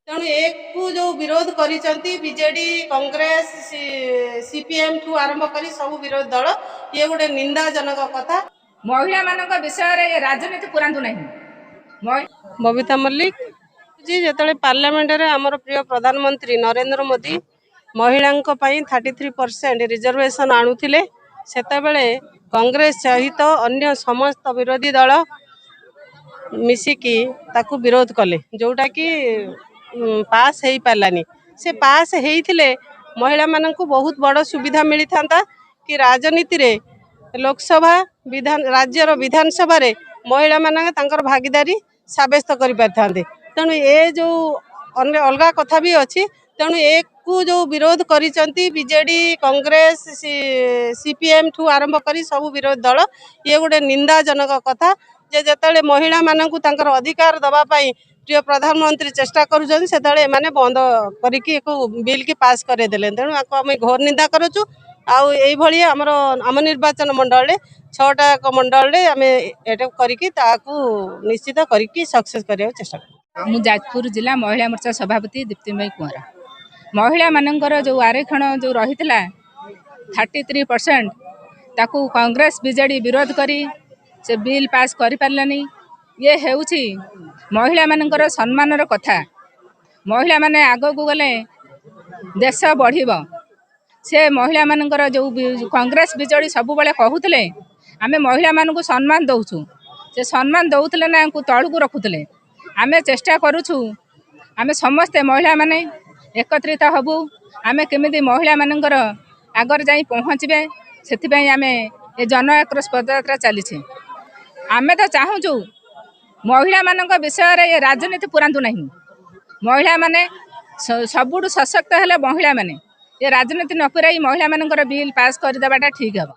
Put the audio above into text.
ତେଣୁ ଏକୁ ଯେଉଁ ବିରୋଧ କରିଛନ୍ତି ବିଜେଡି, କଂଗ୍ରେସ, ସିପିଏମ୍ ଠୁ ଆରମ୍ଭ କରି ସବୁ ବିରୋଧୀ ଦଳ, ଇଏ ଗୋଟେ ନିନ୍ଦାଜନକ କଥା। ମହିଳାମାନଙ୍କ ବିଷୟରେ ଏ ରାଜନୀତି ପୁରାନ୍ତୁ ନାହିଁ। ବବିତା ମଲ୍ଲିକ। ଯେତେବେଳେ ପାର୍ଲାମେଣ୍ଟରେ ଆମର ପ୍ରିୟ ପ୍ରଧାନମନ୍ତ୍ରୀ ନରେନ୍ଦ୍ର ମୋଦି ମହିଳାଙ୍କ ପାଇଁ 33% ରିଜର୍ଭେସନ ଆଣୁଥିଲେ, ସେତେବେଳେ କଂଗ୍ରେସ ସହିତ ଅନ୍ୟ ସମସ୍ତ ବିରୋଧୀ ଦଳ ମିଶିକି ତାକୁ ବିରୋଧ କଲେ, ଯେଉଁଟାକି ପାସ୍ ହେଇପାରିଲାନି। ସେ ପାସ୍ ହେଇଥିଲେ ମହିଳାମାନଙ୍କୁ ବହୁତ ବଡ଼ ସୁବିଧା ମିଳିଥାନ୍ତା କି ରାଜନୀତିରେ ଲୋକସଭା, ବିଧାନ, ରାଜ୍ୟର ବିଧାନସଭାରେ ମହିଳାମାନେ ତାଙ୍କର ଭାଗିଦାରୀ ସାବ୍ୟସ୍ତ କରିପାରିଥାନ୍ତେ। ତେଣୁ ଏ ଯେଉଁ ଅନ୍ୟ ଅଲଗା କଥା ବି ଅଛି। ତେଣୁ ଏକୁ ଯେଉଁ ବିରୋଧ କରିଛନ୍ତି ବିଜେଡି, କଂଗ୍ରେସ, ସିପିଏମ୍ ଠୁ ଆରମ୍ଭ କରି ସବୁ ବିରୋଧୀ ଦଳ, ଇଏ ଗୋଟେ ନିନ୍ଦାଜନକ କଥା ଯେ ଯେତେବେଳେ ମହିଳାମାନଙ୍କୁ ତାଙ୍କର ଅଧିକାର ଦେବା ପାଇଁ ପ୍ରିୟ ପ୍ରଧାନମନ୍ତ୍ରୀ ଚେଷ୍ଟା କରୁଛନ୍ତି, ସେତେବେଳେ ଏମାନେ ବନ୍ଦ କରିକି ଏକୁ ବିଲ୍କି ପାସ୍ କରେଇଦେଲେ। ତେଣୁ ଆକୁ ଆମେ ଘୋର ନିନ୍ଦା କରୁଛୁ। ଆଉ ଏଇଭଳି ଆମର ଆମ ନିର୍ବାଚନ ମଣ୍ଡଳୀରେ 6ଟା ଯାକ ମଣ୍ଡଳୀରେ ଆମେ ଏଇଟାକୁ କରିକି ତାକୁ ନିଶ୍ଚିତ କରିକି ସକ୍ସେସ୍ କରିବାକୁ ଚେଷ୍ଟା କରିବୁ। ମୁଁ ଯାଜପୁର ଜିଲ୍ଲା ମହିଳା ମୋର୍ଚ୍ଚା ସଭାପତି ଦୀପ୍ତିମୟୀ କୁଅଁର। ମହିଳାମାନଙ୍କର ଯେଉଁ ଆରକ୍ଷଣ ଯେଉଁ ରହିଥିଲା 33%, ତାକୁ କଂଗ୍ରେସ ବିଜେଡ଼ି ବିରୋଧ କରି ସେ ବିଲ୍ ପାସ୍ କରିପାରିଲାନି। ଇଏ ହେଉଛି ମହିଳାମାନଙ୍କର ସମ୍ମାନର କଥା। ମହିଳାମାନେ ଆଗକୁ ଗଲେ ଦେଶ ବଢ଼ିବ। ସେ ମହିଳାମାନଙ୍କର ଯେଉଁ କଂଗ୍ରେସ ବିଜେଡ଼ି ସବୁବେଳେ କହୁଥିଲେ ଆମେ ମହିଳାମାନଙ୍କୁ ସମ୍ମାନ ଦେଉଛୁ, ସେ ସମ୍ମାନ ଦେଉଥିଲେ ନା ୟାଙ୍କୁ ତଳକୁ ରଖୁଥିଲେ? ଆମେ ଚେଷ୍ଟା କରୁଛୁ, ଆମେ ସମସ୍ତେ ମହିଳାମାନେ ଏକତ୍ରିତ ହେବୁ, ଆମେ କେମିତି ମହିଳାମାନଙ୍କର ଆଗରେ ଯାଇ ପହଞ୍ଚିବେ, ସେଥିପାଇଁ ଆମେ ଏ ଜନ ଆକ୍ରୋଶ ପଦଯାତ୍ରା ଚାଲିଛି। ଆମେ ତ ଚାହୁଁଛୁ ମହିଳାମାନଙ୍କ ବିଷୟରେ ଏ ରାଜନୀତି ପୁରାନ୍ତୁ ନାହିଁ। ମହିଳାମାନେ ସବୁଠୁ ସଶକ୍ତ ହେଲେ ମହିଳାମାନେ, ଏ ରାଜନୀତି ନ ପୁରାଇ ମହିଳାମାନଙ୍କର ବିଲ୍ ପାସ୍ କରିଦେବାଟା ଠିକ୍ ହେବ।